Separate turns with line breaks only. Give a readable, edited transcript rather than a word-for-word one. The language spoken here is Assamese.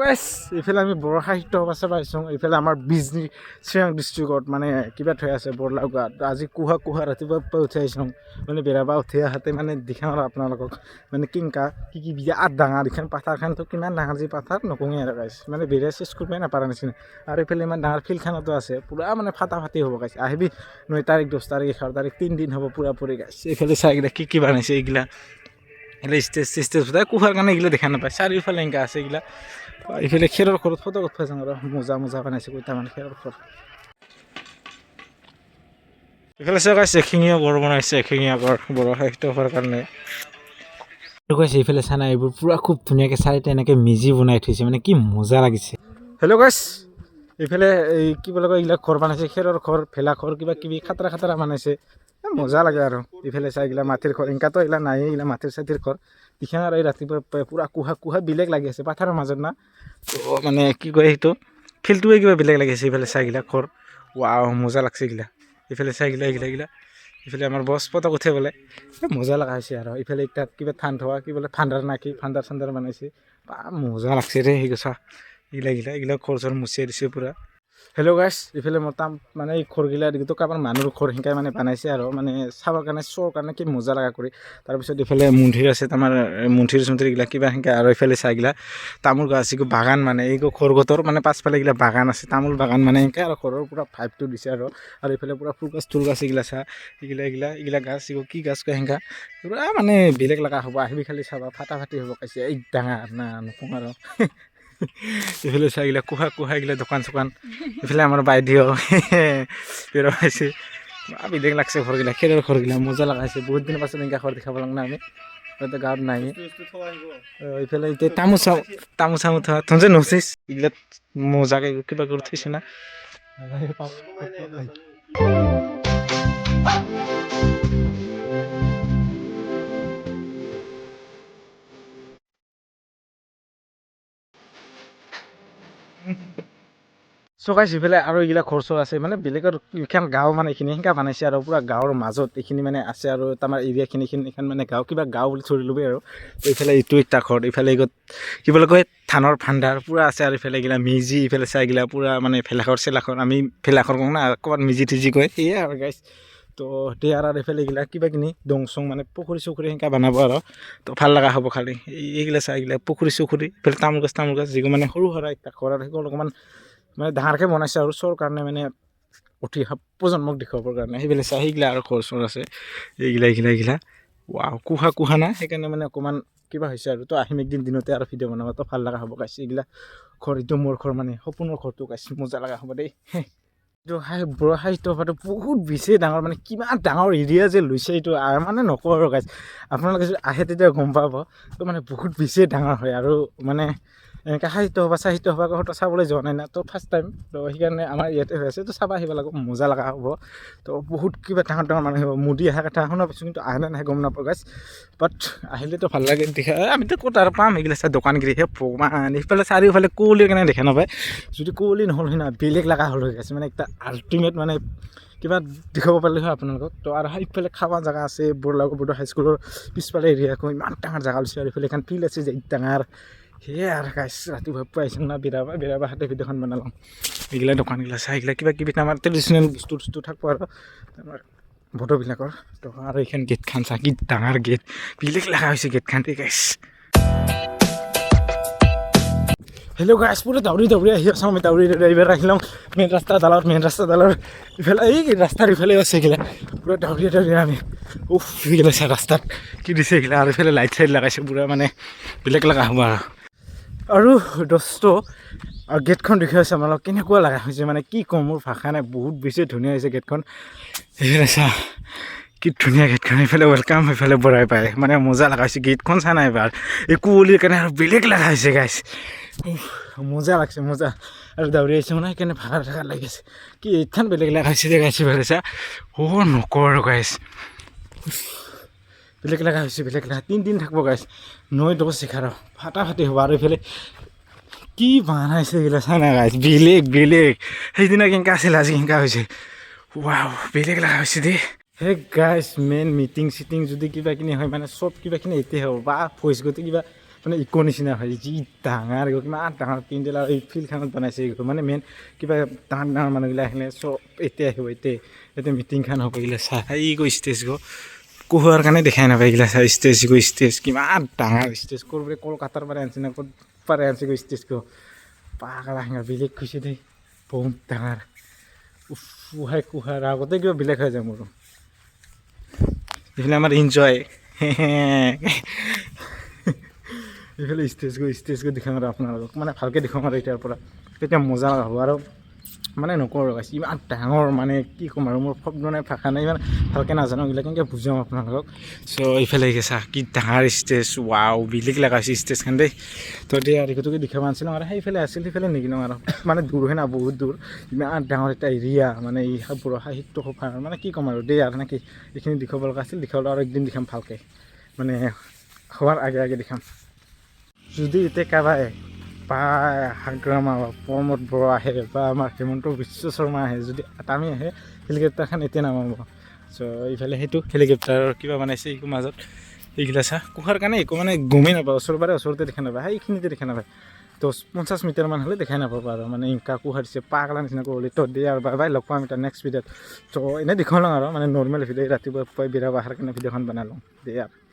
গাইছ, এইফালে আমি বড়ো সাহিত্য সভা চাব আহিছোঁ। এইফালে আমাৰ বিজনী চিৰাং ডিষ্ট্ৰিক্টত মানে কিবা থৈ আছে বৰলাউগাত। আজি কুহা কুহা ৰাতিপুৱা পুৱাই উঠি আহিছোঁ, মানে বেৰাবা উঠি আহাতে মানে দেখাওঁ আৰু আপোনালোকক মানে কেনেকা কি কি বিৰাট ডাঙৰ এইখন পাথাৰখনতো, কিমান ডাঙৰ যি পাথাৰ নকওঁৱেই আৰু গাইছ, মানে বেৰাই চেচ কৰিবই নাপাৰা নিচিনা। আৰু এইফালে ইমান ডাঙৰ ফিল্ডখনতো আছে, পূৰা মানে ফাটাফাটি হ'ব গাইছ। আহিবি 9 তাৰিখ, 10 তাৰিখ, 11 তাৰিখ, 3 দিন হ'ব পূৰা পুৰি গাইছ। এইফালে চাই এইগিলা কি কি বনাইছে এইগিলা। এইগিলা ষ্টেজ চিষ্টেজ কুহাৰ কাৰণে এইগিলা দেখা নাপায়। চাৰিওফালে এনেকা আছে এইগিলা। এইফালে খেৰৰ ঘৰত ফটো উঠবা যাওঁ আৰু মোজা মোজা বনাইছে কেইটামান খেৰৰ ঘৰ। এইফালে চাওক গাইছ, এশিঙীয়া গড় বনাইছে, এশিঙীয়া গড় বড়ো সাহিত্য সভাৰ কাৰণে। আৰু কৈছে এইফালে চানা, এইবোৰ পূৰা খুব ধুনীয়াকৈ চাৰিটা এনেকৈ মেজি বনাই থৈছে, মানে কি মজা লাগিছে। হেল্ল' গাইছ, এইফালে এই কি বুলি কয়, এইগিলা ঘৰ বনাইছে, খেৰৰ ঘৰ, ভেলা ঘৰ, কিবা কিবি খাতৰা খাতৰা বনাইছে। এ মজা লাগে। আৰু এইফালে চাই এইগিলা মাটিৰ ঘৰ, এনেকাতো এইগিলা নাই, এইগিলা মাটিৰ চাটিৰ ঘৰ দিখা। আৰু এই ৰাতিপুৱা পূৰা কুহা কুহা বেলেগ লাগি আছে পাথাৰৰ মাজত না, তো মানে কি কয় সেইটো ফিল্ডটোৱে কিবা বেলেগ লাগিছে। এইফালে চাই এইগিলা ঘৰ, ৱাও, মজা লাগছে এইগিলা। এইফালে চাই এইগিলা এইগিলা এইগিলা। এইফালে আমাৰ বছ পতক উঠে বোলে, এ মজা লগা হৈছে। আৰু এইফালে তাত কিবা ধান থোৱা কি বোলে ভাণ্ডাৰ না কি ভাণ্ডাৰ চাণ্ডাৰ বনাইছে। বা মজা লাগছে ৰে। সেই চা এইগিলা এইগিলা এইগিলা ঘৰ চৰ মুচিয়াই দিছে পূৰা। হেল্ল' গাইছ, এইফালে মোৰ তাম মানে এই ঘৰগিলা এইটো কাৰোবাৰ মানুহৰ ঘৰ সেনেকৈ মানে বনাইছে আৰু মানে চাবৰ কাৰণে শ্ব'ৰ কাৰণে কি মজা লগা কৰি। তাৰপিছত এইফালে মন্দিৰ আছে, আমাৰ মন্দিৰ চন্দিৰ এইগিলা কিবা সেনেকৈ। আৰু এইফালে চাই এইগিলা তামোল গাছ, এইগো বাগান, মানে এইগো খৰগতৰ মানে পাছফালে এইগিলা বাগান আছে, তামোল বাগান, মানে সেনেকৈ আৰু ঘৰৰ পূৰা ভাইবটো দিছে। আৰু আৰু এইফালে পূৰা ফুল গছ তুল গছ এইগিলা চা, এইগিলা এইগিলা এইগিলা গাছ, এইগো কি গাছ কয়, সেনেকা পূৰা মানে বেলেগ লগা হ'ব। আহিবি খালি চাবা, ফাটাফাটি হ'ব। কৈছে এই ডাঙৰ না নকওঁ। আৰু এইফালে চাই এইগিলা কোহা কোহা এইগিলা দোকান চোকান। এইফালে আমাৰ বাইদেউ বেৰ পাইছে। বেলেগ লাগছে ঘৰগিলা, খেৰৰ ঘৰগিলা মজা লগাইছে। বহুত দিনৰ পাছত এনেকুৱা ঘৰ দেখাব লাগে না, আমি তাতে গাঁৱত নাই। এইফালে এতিয়া তামোল চামোল তামোল চামোল থোৱা তহঁতে নচিছ, এইগিলা মজাকে কিবা কৰি থৈছে না। চ' গাইছ, ইফালে আৰু এইগিলা ঘৰ চৰ আছে, মানে বেলেগৰ এইখন গাঁও, মানে এইখিনি সেনেকা বনাইছে আৰু পূৰা গাঁৱৰ মাজত এইখিনি মানে আছে। আৰু আমাৰ এৰিয়াখিনি এইখিনি এইখন মানে গাঁও, কিবা গাঁও বুলি ধৰি ল'বি। আৰু এইফালে এইটো এটা ঘৰ, ইফালে এইগত কি বুলি কয় ধানৰ ভাণ্ডাৰ পূৰা আছে। আৰু ইফালে এইগিলা মেজি, ইফালে চাই এইগিলা পূৰা মানে ভেলাঘৰ চেলাঘৰ, আমি ভেলাঘৰ কওঁ না, ক'ৰবাত মেজি ঠেজি কয়, সেয়াই আৰু গাইছ। তো আৰু এইফালে এইগিলা কিবা কিনি দং চং মানে পুখুৰী চুখুৰী সেনেকা বনাব আৰু তো ভাল লগা হ'ব খালি। এইগিলা চাই এইগিলা পুখুৰী চুখুৰী, ইফালে তামোল গছ, তামোল গছ যিবোৰ মানে সৰু সুৰা একটা ঘৰ, আৰু সেইবোৰ অকণমান মানে ডাঙৰকৈ বনাইছে আৰু শ্ব'ৰ কাৰণে, মানে উঠি অহা প্ৰজন্মক দেখুৱাবৰ কাৰণে। সেইফালে চাই সেইগিলা আৰু ঘৰ চৰ আছে এইগিলা এইগিলা এইগিলা। ৱাও, কুহা কুহা না, সেইকাৰণে মানে অকণমান কিবা হৈছে। আৰু তো আহিম একদিন দিনতে আৰু ভিডিঅ' বনাব, তো ভাল লগা হ'ব গাইছ। এইগিলা ঘৰ, এইটো মোৰ ঘৰ, মানে সপোনৰ ঘৰটো গাইছ, মজা লগা হ'ব দেই। এইটো বড়ো সাহিত্য সভাটো বহুত বেছি ডাঙৰ, মানে কিমান ডাঙৰ এৰিয়া যে লৈছে এইটো মানে নকওঁ আৰু গাইছ, আপোনালোকে যদি আহে তেতিয়া গম পাব। তো মানে বহুত বেছি ডাঙৰ হয়। আৰু মানে এনেকৈ সাহিত্য সভা সাহিত্য সভা কথা চাবলৈ যোৱা নাই না, তো ফাৰ্ষ্ট টাইম, তো সেইকাৰণে আমাৰ ইয়াতে হৈ আছে, তো চাব আহিব লাগিব, মজা লগা হ'ব। তো বহুত কিবা ডাঙৰ ডাঙৰ মানুহ আহিব, মোদী অহা কথা শুনা পাইছোঁ, কিন্তু আহে নে নাহে গম নাপাওঁ গাইছ, বাট আহিলেতো ভাল লাগে দেখা। আমিতো ক'ত আৰু পাম। এইগিলা চাই দোকানগিৰি, হে ভগৱান, সেইফালে চাৰিওফালে কুঁৱলীৰ কাৰণে দেখা নাপায়। যদি কুঁৱলী নহ'ল হয় না, বেলেগ লগা হ'ল হৈ আছে, মানে একটা আল্টিমেট মানে কিবা দেখুৱাব পাৰিলে হয় আপোনালোকক। তো আৰু সেইফালে খাৱা জেগা আছে, বৰলাগো বড়ো হাইস্কুলৰ পিছফালে এৰিয়াকো ইমান ডাঙৰ জেগা লৈছে। আৰু এইফালে এখন ফিল্ড আছে যে ডাঙৰ। সেয়াই আৰু গাইছ, ৰাতিপুৱা পাইছোঁ না বিৰাবা বিৰাবা হাতে ভিডিঅ'খন বনালোঁ। এইগিলা দোকানগিলা চাই এইগিলা কিবা কিবি আমাৰ ট্ৰেডিশ্যনেল বস্তু বস্তু থাকিব আৰু আমাৰ বড়োবিলাকৰ। তো আৰু এইখন গেটখন চা, কি ডাঙৰ গেট, বেলেগ লগা হৈছে গেটখন দেই গাইছ। হেল্ল' গাইছ, পুৰা দৌৰি দৌৰি আহি আছোঁ আমি, দৌৰি দৌৰি এইবাৰ আহিলাম মেইন ৰাস্তা ডালত, মেইন ৰাস্তা ডালৰ ইফালে এই ৰাস্তাৰ ইফালে আছে এইগিলা, পুৰা দৌৰি দৌৰি আমি। উফ, এইগিলা চা ৰাস্তাত কি দিছে এইগিলা। আৰু ইফালে লাইট চাইট লগাইছে, পুৰা মানে বেলেগ লগা হ'ব। আৰু আৰু দোস্ত, আৰু গেটখন দেখি আছে আপোনালোক কেনেকুৱা লগা হৈছে, মানে কি ক'ম, মোৰ ভাষা নাই, বহুত বেছি ধুনীয়া হৈছে গেটখন। এইফালে চা কি ধুনীয়া গেটখন, এইফালে welcome, সেইফালে বৰাই পায়, মানে মজা লগা হৈছে গেটখন। চা নাই এবাৰ, এই কুঁৱলীৰ কাৰণে আৰু বেলেগ লগা হৈছে গাইছ, মজা লাগছে মজা। আৰু দৌৰি আহিছোঁ মানে সেইকাৰণে ভাগৰ ভাগৰ লাগি আছে। কি এইখন বেলেগ লগা হৈছে দে গাইছ, ইফালে চা, অ' নকওঁ আৰু গাইছ, বেলেগ লগা হৈছে, বেলেগ লগা। 3 দিন থাকিব গাইছ, 9, 10, 11, ফাটাফাটি হ'ব। আৰু এইফালে কি বনাইছে এইগিলা চা না গাইছ, বেলেগ বেলেগ। সেইদিনা কেনেকা আছিল, আজি কেনেকা হৈছে, ৱাও, বেলেগ লগা হৈছে দেই। হে গাইছ, মেইন মিটিং চিটিং যদি কিবা কিনি হয়, মানে চব কিবাখিনি এতিয়া হ'ব বা ভইচ গতি কিবা মানে ইক' নিচিনা হয়। যি ডাঙৰ, কিমান ডাঙৰ পেণ্ডেল আৰু এই ফিল্ডখনত বনাইছে এইটো। মানে মেইন কিবা ডাঙৰ ডাঙৰ মানুহগিলা আহিলে চব এতিয়া আহিব। এতিয়া এতিয়া মিটিংখন হ'ব। এইগিলা চাই গৈ ষ্টেজ গৈ কোহাৰ কাৰণে দেখাই নাপায়। এইগিলা চাই ষ্টেজ গৈ, ষ্টেজ কিমান ডাঙৰ ষ্টেজ। ক'ৰ পৰা, কলকাতাৰ পৰা আনিছে না ক'ত পৰা আনিছে গৈ ষ্টেজ গৈ। পাগলা সেঙা বেলেগ খুচি দেই, বহুত ডাঙৰ। উফ, উহাই কুহাৰ আগতে কিবা বেলেগ হৈ যায় মোৰ। এইফালে আমাৰ এনজয়। এইফালে ষ্টেজ গৈ, ষ্টেজ গৈ দেখাম আৰু আপোনালোকক মানে ভালকৈ দেখুৱাম আৰু এতিয়াৰ পৰা তেতিয়া মজা হ'ব আৰু। মানে নকওঁ আৰু guys, ইমান ডাঙৰ, মানে কি ক'ম আৰু, মোৰ শব্দ নাই, ভাষা নাই। ইমান ভালকৈ নাজানো এইবিলাক, কেনেকৈ বুজাম আপোনালোকক? চ' এইফালে চা, কি ডাঙৰ ষ্টেজ, ৱাও, বেলেগ লগা হৈছে ষ্টেজখন দেই। তো দিয়া আৰু এইটোকে দেখাব আনিছিলোঁ আৰু সেইফালে আছিল, সেইফালে নিগিলোঁ আৰু মানে দূৰ হয় না, বহুত দূৰ। ইমান ডাঙৰ এটা এৰিয়া, মানে এই বড়ো সাহিত্য সভা, মানে কি ক'ম আৰু দেই আৰু নেকি। এইখিনি দেখুৱাব লগা আছিল, দেখুৱাব আৰু একদিন দেখাম ভালকৈ, মানে হোৱাৰ আগে আগে দেখাম। যদি এতিয়া কাৰোবাই বা হাগ্ৰামা বা প্ৰমোদ বড়ো আহে বা আমাৰ হিমন্ত বিশ্ব শৰ্মা আহে, যদি আমি আহে, হেলিকপ্টাৰখন এতিয়া নামাব। চ' এইফালে সেইটো হেলিকপ্টাৰৰ কিবা বনাইছে এইটো মাজত। এইগিলা চা, কুহাৰ কাৰণে একো মানে গমেই নাপায়। ওচৰৰ পাৰে ওচৰতে দেখা নাপায়, সেইখিনিতে দেখা নাপায়। 10-50 মিটাৰমান হ'লে দেখাই নাপাব আৰু। মানে ইনকা কুহাৰ দিছে, পাগলা নিচিনা কুঁৱলী। তো দিয়ে আৰু বাই বাই, লগ পাম এতিয়া নেক্সট ভিডিঅ'ত। ত' এনেই দেখুৱালোঁ আৰু মানে নৰ্মেল ভিডিঅ', ৰাতিপুৱা পুৱাই বেৰা অহাৰ কাৰণে ভিডিঅ'খন বনালোঁ। দিয়ে আৰু।